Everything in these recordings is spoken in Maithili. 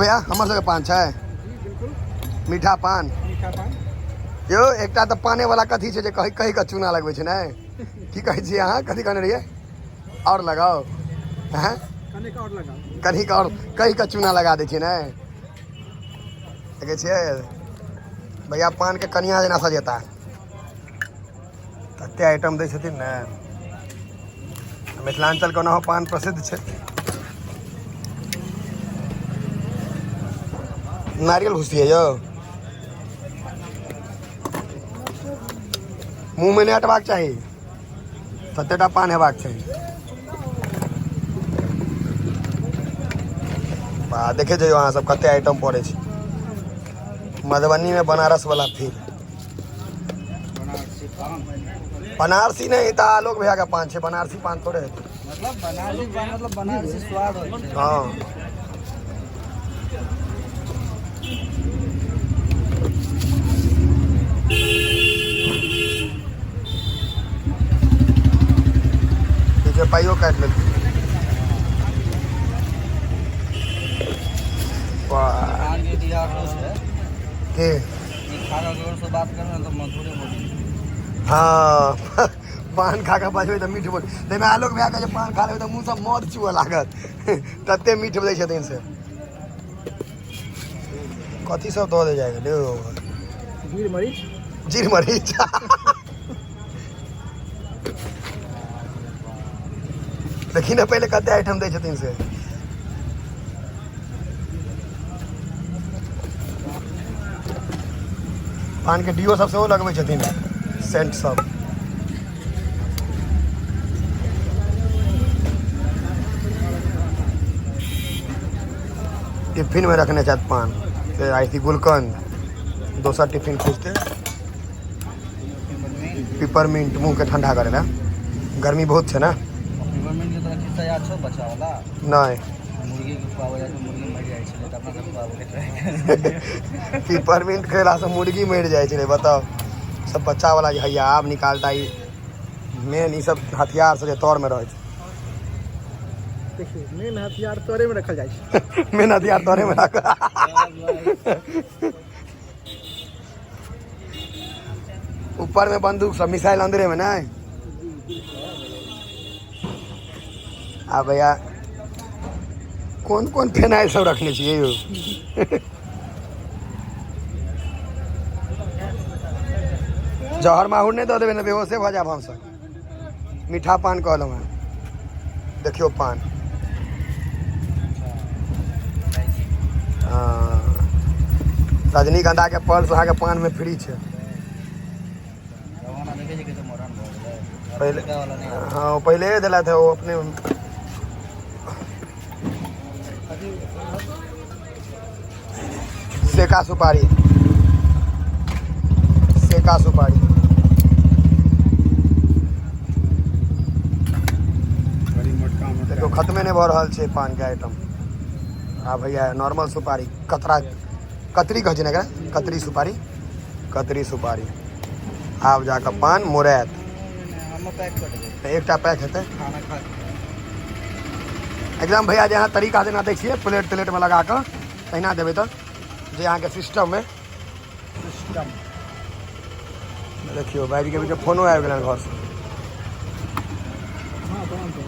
भैया हमर सबके पान छै मीठा पान। मीठा पान। यौ एकटा तऽ पाने वाला कथी छै जे कहि कहि कऽ चूना लगबै छै ने, की कहै छियै अहाँ, कथी कहने रहियै? आओर लगाउ। हैं, कनिक आओर लगाउ, कनिक आओर कहि कऽ चूना लगा दै छियै ने। देखै छियै भैया पान के कनिया जेना सजेता, तते आइटम दै छथिन ने। मिथिलांचल के ओनाहो पान प्रसिद्ध छै। नारियल भुसियै यौ, मुँह में नहि अटबाक चाही, ततेटा पान हेबाक चाही। वाह, देखे जइयौ अहाँ सब कते आइटम पड़ै छै मधुबनी में। बनारस वाला फील। बनारसी नहीं तऽ आलोक भैया के पान छै, बनारसी पान थोड़े हेतै। मतलब बनारसी पान, मतलब बनारसी स्वाद होइ छै। हँ, पीछे पाइयो काटि लेलकै। वाह। पान के इतिहासो छै। के ई खा कऽ ककरो से बात करबै ने तऽ मधुरे बोली। हँ, पान खा कऽ बजबै तऽ मीठ बोल। ताहिमे आलोक भैया के जे पान खा लेबै तऽ मुँहसँ मध चुअ लागत, तते मीठ दै छथिन से। कथी सब दऽ दे जाइ गेलै? जीर मरीच। जीर मरीच। देखी ने पहिले कते आइटम दै छथिन से। पान के do सब सेहो लगबै छथिन, सेंट सब। टिफिन में रखने छथि पान से। आई गुलकंद, दोसर टिफिन खुजते। पिपरमिंट, मुँह के ठंडा करे ला, गर्मी बहुत छै ने। पिपरमिंट के तोरा खिस्सा याद छौ बच्चा वाला? नहीं। मुर्गी के खुआबै जाइ छै, मुर्गी मरि जाइ छलै, तऽ अपना सब खुआबै के ट्राई करै। पिपरमिंट खेलासँ मुर्गी मरि जाइ छै, बताउ। सब बच्चा वाला जे हैया आब निकालता ई मेन ई सब हथियार सब जे तर में रहै छै। देखियौ, मेन हथियार तोरे में रखल जाइ छै। मेन हथियार तोरे में राख। ऊपर में बंदूक सब, मिसाइल अंदरे में। नहीं आ भैया, कोन कोन फेनाइल सब रखने छियै यौ? जहर माहुर नहि दऽ देबै ने, बेहोशे भऽ जायब हमसब। मीठा पान कहलहुँ हेँ। देखियौ पान। हँ, रजनीगंधा के पर्स अहाँके पान में फ्री छै। रवाना देखै छै कते मॉडर्न भऽ गेलै। पहिले अफ्रीका वाला नहि। हाँ, वो पहले ही दिला था वो अपने। सेका सुपारी, सेका सुपारी। बड़ी मोटका मोटका। देखियौ, खत्मे नहि भऽ रहल छै पानके आइटम। आ भैया नॉर्मल सुपारी, कतरा, कतरी कहै छै ने एकरा, कतरी सुपारी, कतरी सुपारी। आब जाकऽ पान मोरायत। हम पैक कऽ देबै। तऽ एकटा पैक हेतै। खाना खा। एकदम भैया, जे अहाँ तरीका जेना दै छियै प्लेट तेलेटमे लगा कऽ, तहिना देबै तऽ जे अहाँके सिस्टममे। सिस्टम। देखियौ, भाइजीके बीच फोनो आबि गेलनि घरसँ। हँ, प्रणाम सर।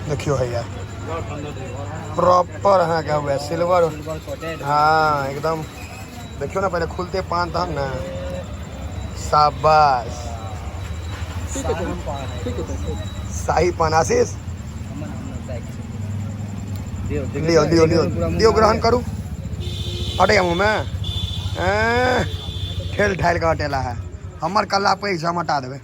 देखियौ भैया, प्रॉपर अहाँके हुए सिल्वर। Silver coated. हाँ, एकदम। देखियौ ने, पहिले खुलते पान तहन ने। शाबाश। ठीक है। शाही पान है। ठीक है सर, ठीक। शाही पान। आशीष। हमर हमर पैक छै। दियौ। लियो लियो लियो लियो, ग्रहण करू। हटैया मुँहमे। एँ, ठेल ठालि कऽ हटेला है। हमर कल्ला पैघ छै, हम हटा देबै।